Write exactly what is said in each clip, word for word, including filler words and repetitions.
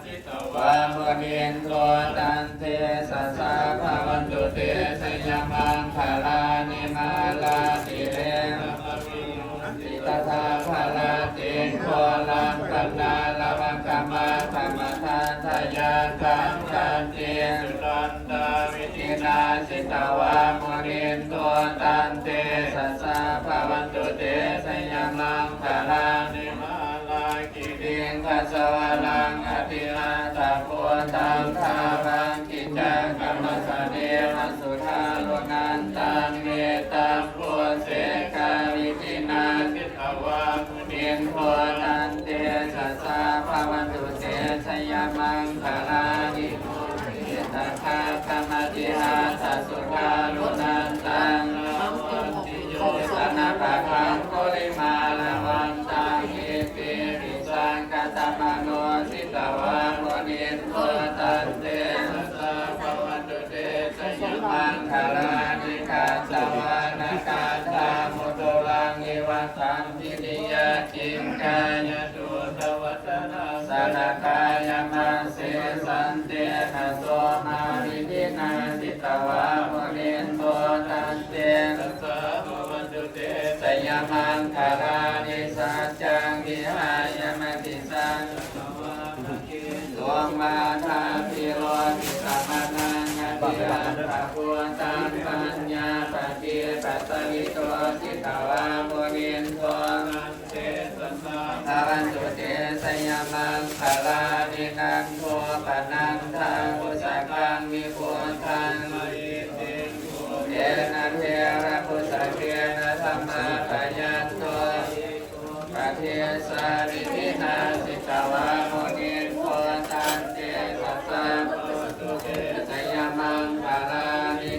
Jitavā munindo taṃ tejasā bhavatu te jayamaṅgalāni. Mārātirekam abhiyujjhitasabbarattiṃ ghorampanāḷavakamakkhamathaddhayakkhaṃ khantīsudantavidhinā jitavā munindo taṃ tejasā bhavatu te jayamaṅgalāni. Mārā giriṃ gajavaraṃ atimattabhūtaṃ dāvaggicakkamasanīva sudāruṇantaṃ mettambusekavidhinā jitavā munindo taṃ tejasā bhavatu te jayamaṅgalāni. Ukkhittakhaggamatihatthasudāruṇantaṃ dhāvantiyojanapathaṅgulimālavantaṃ iddhībhisaṅkhatamano jitavā munindo taṃ tejasā bhavatu te jayamaṅgalāni. Katvāna kaṭṭhamudaraṃ iva gabbhinīyā ciñcāya duṭṭhavacanaṃ janakāyamajjhe santena somavidhinā jitavā munindo taṃ tejasā bhavatu te jayamaṅgalāni. Saccaṃ vihāya matisaccakavāda ketuṃ vādābhiropitamanaṃ atiandhabhūtaṃ paññāpadīpajalito jitavā munindo taṃ tejasā bhavatu te jayamaṅgalāni. Nandopanandabhujagaṃ vibudhaṃ mahiddhiṃ puttena therabhujagena damāpayanto padesā vidhinā jitavā munindo taṃ tejasā bhavatu te jayamaṅgalāni.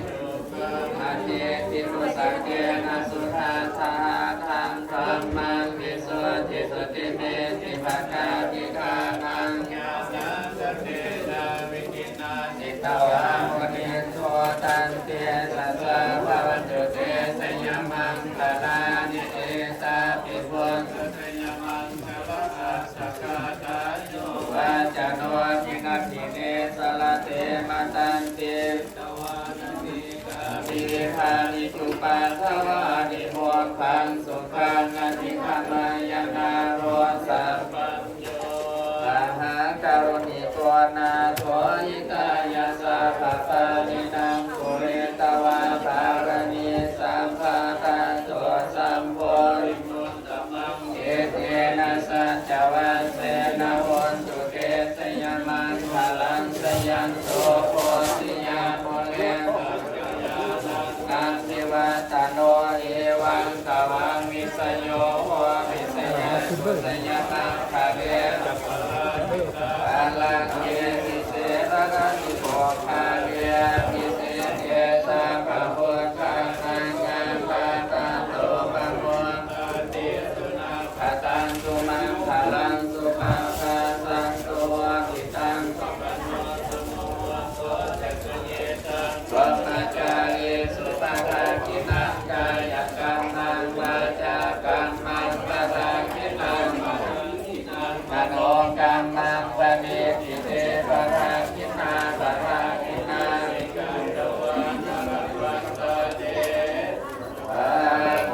Duggāhadiṭṭhibhujagena sudaṭṭhahatthaṃ brahmaṃ visuddhijutimiddhibakābhidhānaṃ ñāṇāgadena vidhinā jitavā munindo taṃ tejasā bhavatu te jayamaṅgalāni. Etāpi buddhajayamaṅgalaaṭṭhagāthā yo vācano dinadine sarate matandī hitvānanekavividhāni cupaddavāni mokkhaṃ sukhaṃ adhigameyya naro sapañño. Mahākāruṇiko nātho hitāya sabbapāṇinaṃ pūretvā pāramī sabbā patto sambodhimuttamaṃ. Etena saccavajjena hotu te jayamaṅgalaṃ. Jayanto bodhiyā mūle sakyānaṃ nandivaḍḍhano evaṃ tvaṃ vijayo hohi jayassu jayamaṅgale. Aparājitapallaṅke sīse paṭhavipokkhare abhiseke sabbabuddhānaṃ aggappatto pamodati. Sunakkhattaṃ sumaṅgalaṃ supabhātaṃ suhuṭṭhitaṃ sukhaṇo sumuhutto ca suyiṭṭhaṃ brahmacārisu padakkhiṇaṃ kāyakammaṃ vācākammaṃ padakkhiṇaṃ padakkhiṇaṃ manokammaṃ paṇidhī te padakkhiṇā padakkhiṇāni katvāna labhantatthe padakkhiṇe.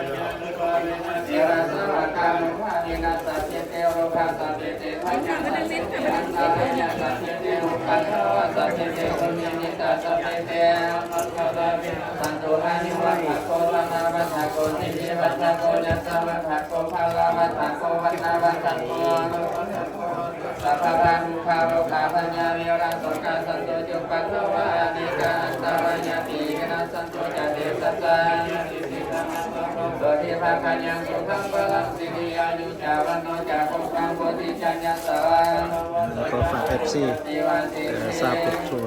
Anubhāvena sabbete rogā sabbete bhayā sabbete antarāyā sabbete upaddavā sabbete dunnimittā sabbete vinassantu. Āyuvaḍḍhako dhanavaḍḍhako sirivaḍḍhako yasavaḍḍhako balavaḍḍhako vaṇṇavaḍḍhakoขอฝาก เอฟซี เอ่อ ซาปุกทั่ว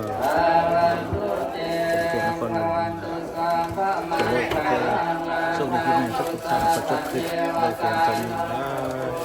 เป็นเกียรตินครหลวงนะครับ จะได้จะโชคดีปีใหม่ทุกๆท่าน ขอจบคลิปไว้เพียงเท่านี้นะ